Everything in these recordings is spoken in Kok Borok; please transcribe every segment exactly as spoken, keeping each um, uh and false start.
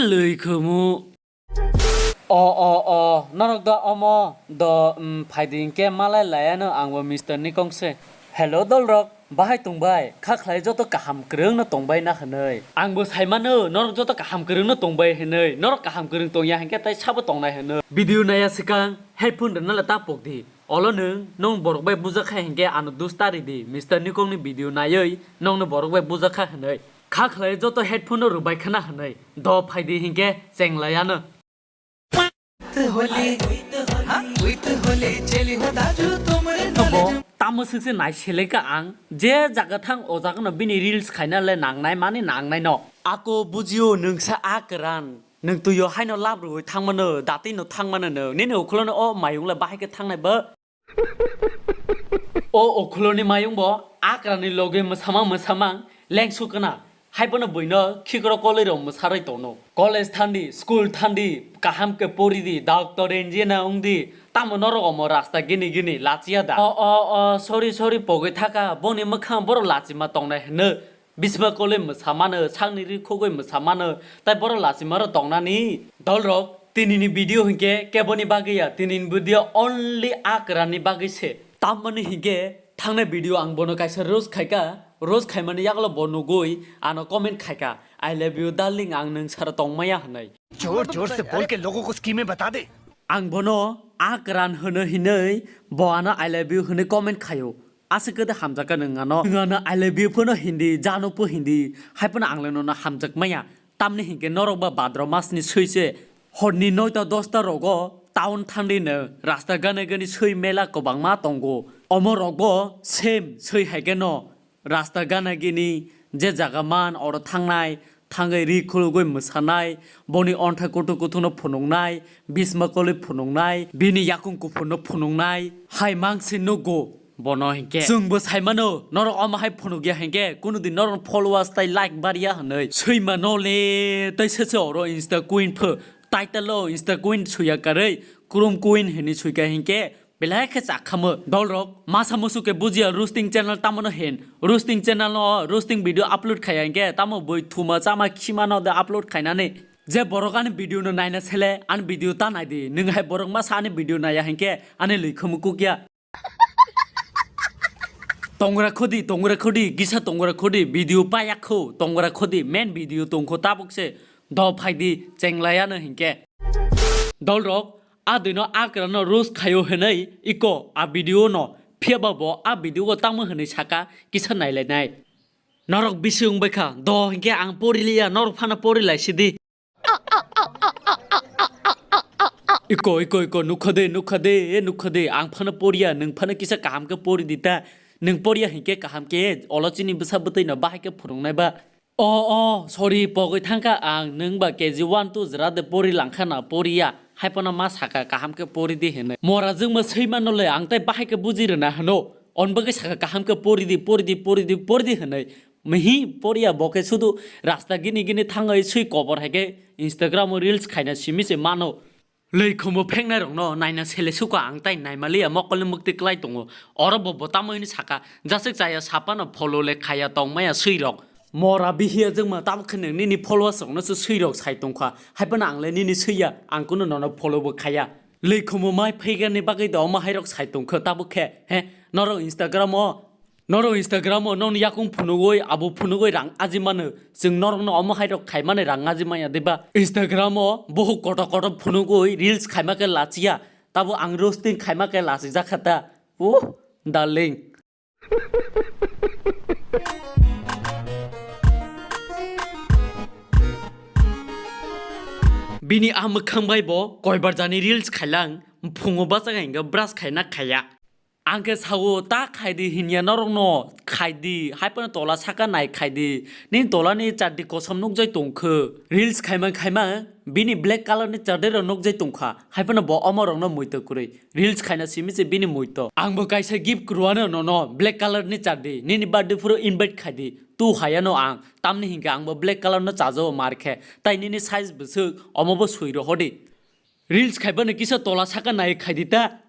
Lwi khumu. O, o, o, norok do omo do, um, phaidi hinkhe malai laiano angbo Mister Nikong se. Hello dolrok, bahai tongbai? Kha khlai joto kaham kwrwngno tongbai na hwnwi. Angbo saimano norok joto kaham kwrwngno tongbai hwnwi. Norok kaham kwrwng tongya hinkhe tai sabo tongnai hwnwi. Video naiya swkang headphone rwna le ta pokdi. Olo nwng, nwng borok bai bujakha hinkhe ano dustari di, Mister Nikongni video naiwi nwngno borok bai bujakha hwnwi. Kha khlai joto headphone no rwbai khna hwnwi. Do phaidi hinkhe chenglaiano. With Holi, हाँ, with होली, चली हो दाजू तुमरे knowledge. Tamo swkse nai seleka ang, je jaga thang o jaga no bini reels khaina le nangnai mani nangnai no. Ako bujio nwngsa a kwran. Nwng tuio haino lab rwui thangmano, datino thangmano nwng. Nini ukhulono o mayung le bahai khe thangnai bo. O ukhuloni mayung bo akrani loge mwsamang mwsamang lengsu kana. Haibono buino khikro koloi rok mwsaroi tono. College thandi, school thandi, kaham khe poridi, doctor, engineer wngdi. Tamo norok omo rasta gini gini lachiya da. O, o, o, sorry, sorry, pogoi thaka. Boni mwkhang borok lachima tongnai hwnwi. Bisma koloi mwsa mano, sakni ri khogoi mwsa mano, tai borok lachima rok tongnani. Dolrok, tinini video hinkhe keboni bagwi ya, tinini video only a kwranni bagwi se. Tamoni hinkhe thangnai video ang bono kaisa roast khaika, roast khaimani yaklo bo nugui ano comment khaika, "I love you darling, ang nwng sara tongmaya," hwnwi. जोर जोर से बोल के लोगों को स्कीमें बता दे। Ang bono a kwran hwno hinwi bo ano "I love you" hwnwi comment khaio. Aswk khe de hamjakha nwng ano. Nwng ano "I love you" phano hindi, jano pho hindi, hai phano ang le nono hamjak maya. Tamni hinkhe norok ba bhadra masni swi se horni noita dosta rogo town thangdi nwng rasta gana gani swi mela kwbangma tongo. Omo rokbo same swi hai khe no rasta gana gini je jaga man oro thangnai, thangwi ri khulugwi mwsanai, boni onthai kuthuk kuthukno phunuknai, bisma kolwi phunuknai, bini yakung kuphurno phunuknai, hai mangsi nugo bono hinkhe. Chwngbo saimano, norok omo hai phunukya hinkhe, kunu din norok followers tai like barya hwnwi. Swimano le, tai sese oro Insta queen pho, title o Insta queen suya karwi, Chrome queen hwnwi suika hinkhe, Belai khe chak khamwi. Dolrok, masa musu khe bujiya roasting channel tamano hin. Roasting channel no roasting video upload khaiya hinkhe tamo bui thuma chama khima no de upload khainani. Je borok ani video no naina sele, ani video ta naidi. Nwng hai borok masa ani video naiya hinkhe ani lwi khumu kukya. Tongra khodi, tongra khodi, gisa tongra khodi, video paya kho, tongra khodi, main video tongkho tabuk se. Do phaidi, chenglaiya no hinkhe. Dolrok, a dino a kwrano roast khaio hinwi iko a video no. Phiya ba bo a video o tamo hinwi saka kisa nailainai. Norok bisi wngbai kha, do hinkhe ang pori liya, norok phano pori lai sidi. Iko, iko, iko, nukha de, nukha de, e nukha de, ang phano poriya, nwng phano kisa kaham khe pori di ta. Nwng poriya hinkhe kaham khe, olo chini bwsa bwtwi no bahai khe phwrwngnai ba. O, o, sorry, pogwi thangkha ang, nwng ba K G one two jora de pori langkha na, poriya. Hai phano ma saka, kaham khe pori di hinwi. Mora jwngma swi mano le, ang tai bahai khe buji rwna hwno. On bagwi saka, kaham khe pori di, pori di, pori di, pori di hinwi. Mihi poriya bo khe sudu rasta gini gini thangwi swi kobor hai khe Instagram o reels khaina simi se mano. Lei khomo pheknai rokno naina sele suka ang tai naimaliya mokolni mukti klai tongo. Oro bo bo tamo hini saka, jasik chaya sapano follow le khaya tongmaya swi rok. Mora bihiya jwngma tamo khe nwng nini followers rokno se swi rok sai tongkha. Hai phano ang le nini swiya, ang kunu nono follow bo khaya. Lei khomo mai phegani bagwi do omo hai rok sai tongkha tabuk khe. He, norok Instagram o Norok Instagram o nokni yakung phunugwi, abo phunugwi rang aji mano. Chwng norokno omo hai rok khai mani rang aji manya diba? Instagram o bohuk kotor kotor phunugwi reels khaima khe lachiya. Tabo ang roasting khaima khe lachijak kha ta. Uh, darling. Bini a mwkhang bai bo koibar jani reels khailang, phungo bachak hingkhe brush khaina khaiya. Ang khe sao, ta khaidi hinya norokno, khaidi, hai phano tola saka nai khaidi, nini tolani chardi kosom nukjai tongkho. Reels khaima khaima, bini black color ni chardi rok nukjai tongkha, hai phano bo omo rokno muitu kwrwi. Reels khaina simi se bini muitu. Ang bo kaisa gift kwrwano nono, black color ni chardi, nini birthday phuru invite khaidi, tu hayano ang, tamni hinkhe ang bo black color no chajago mar khe, tai nini size bwswk, omo bo sui rohodi. Reels khaibani kisa tola saka nai khaidi ta.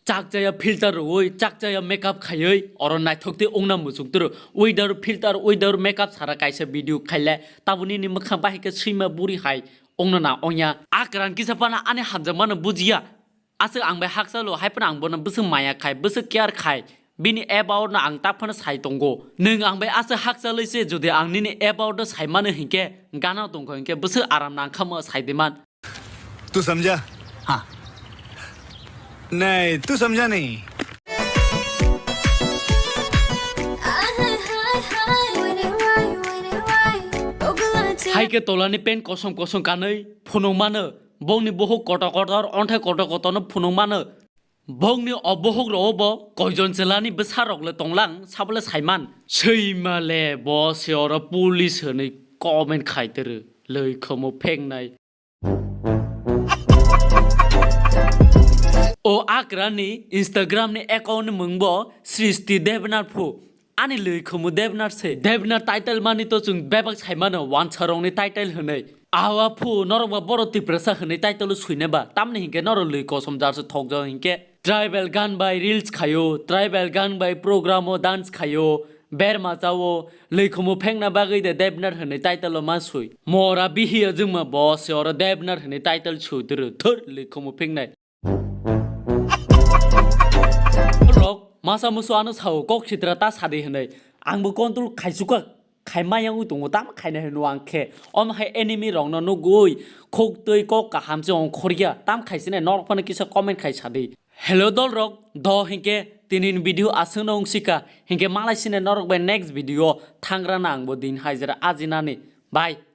Chakchaya filter rwui, chakchaya makeup khaiwi, oro naithok tei wngna muchung turu. Without filter, without makeup sara kaisa video khaile, tabuni ni mwkhang bahai khe swima buri hai wngna na wngya. A kwran kisa phano ani hamjakmano bujiya. Aswk ang bai hakchalo, hai phano ang bono bwswk maya khai, bwswk care khai. Bini about no ang ta phano sai tongo. Nwng ang bai aswk hakchalwi se, jodi ang nini about no sai mano hinkhe, gana tongkha hinkhe bwswk aram nang kha mo sai di man. तू समझा? हाँ। नहीं, तू समझा नहीं। Hai khe tolani pant kosom kosom kanwi phunuk mano, bongni buhuk kotor kotor, onthai kotor kotorno phunuk mano. Bongni o buhuk rogo bo koijon chelani bwsa rok le tonglang, sabole saiman. Swima le bo se oro police hwnwi comment khai turu, lwi khomo phengnai. O akrani Instagram ni account ni mung bo Srishti Debnath phu. Ani lwi khomo Debnath se. Debnath title mani to chwng bebak sai mano, wansa rokni title hwnwi. Awa phu norok ba boro Tiprasa hwnwi title o swina ba. Tamni hinkhe norok lwi kosom jar se thokjak hinkhe. Tribal gan bai reels khaio, tribal gan bai program o dance khaio. Berma chao, lwi khomo phengna bagwi de Debnath hwnwi title o ma swi. Mora bihi o jwngma bo se oro Debnath hwnwi title swi duru. Thur lwi khomo phengnai. Rok masa musu ano sao kok sitra ta sadi hwnwi. Angbo control khaisukha khai mayangwi tongo, tamo khaina hwnwi ang khe. Omo hai enemy rokno nugwi khuk twi kok kaham se ongkhorya. Tam khaisinai norok phano kisa comment khai sadi. Hello dolrok, do hinkhe tinin video aswkno wngsika, hinkhe malai sine norok bai next video thangrana angbo din haijra ajinani. Bye.